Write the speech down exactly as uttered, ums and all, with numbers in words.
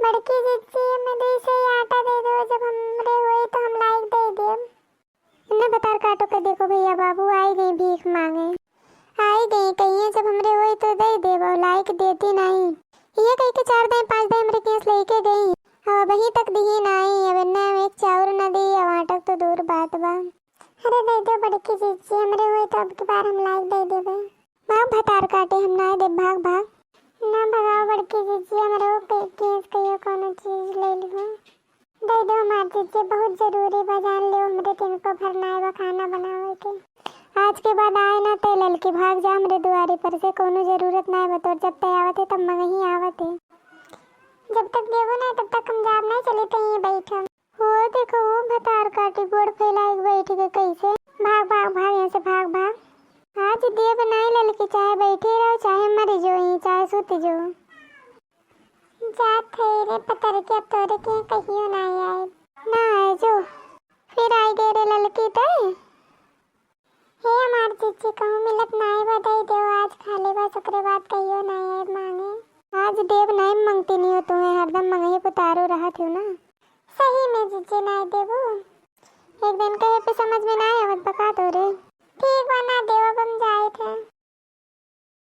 बड़की जिज्जी, हमें दुई सेई आटा दे देउ, जब हमरे होई तो हम लाइके दे देब। इन्हें भतार काटो के देखो भइया बाबू, आई गई भीख माँगे। आई गई कहिए, जब हमरे होई तो दे देब, अउ लाइके देती नाहीं। ये कहिके चार दाईं पाँच दाईं हमरे केस लेके गई, अउ अबहीं तक दिही नाहीं। अब इन्हें हम एक चाउर न दी, अब आटा तो दूर बात बा। अरे दे देउ बड़की जिज्जी, हमरे होई तो अब की बार हम लाइके दे देबे। भाग भतार काटे, हम नाहीं देब, भाग भाग। ना भगाओ बड़की जिज्जी, हमरे के-, केस कहियो कउनो चीज ले लिहो। दे देउ हमार जिज्जी, बहुत जरूरी बा, जान लेउ हमरे तिनको भर नाहीं बा खाना बनावे के। आज के बाद आए ना ते ललकी, भाग जा हमरे दुआरी पर से, कउनो जरूरत नाहीं बा तोर, जब ते आवत है तब मगही आवत है। जब तक देबो नाहीं तब तक हम जाब नाहीं, चली ते यहीं बैठब। हो देखो, वो भतार काटी गोड़ फैलाइके बैठ के कैसे। भाग, भाग, भाग यहाँ से, भाग, भाग। आज देब नाहीं ललकी, चाहे बैठे रहो, चाहे मर जो, यहीं चाहे सुत जो। जात है रे पतर के, अब तोरे के कहियो नाहीं आए। ना आए जो, फिर आई गए रे ललकी ते। हे हमार जिज्जी, कहूँ मिलत नाहीं बा, दे देउ आज खाली, बस ओकरे बाद कहियो नाहीं आइब माँगे। आज देब नाहीं मंगती नहीं हो तुम्हें, हरदम मंगही पुतारू रहत हो ना। सही में जिज्जी नाहीं देबू? एक दिन कहे पे समझ में नाहीं आवत बा का तोरे। ठीक बा, ना देउ, अब हम जाइत है।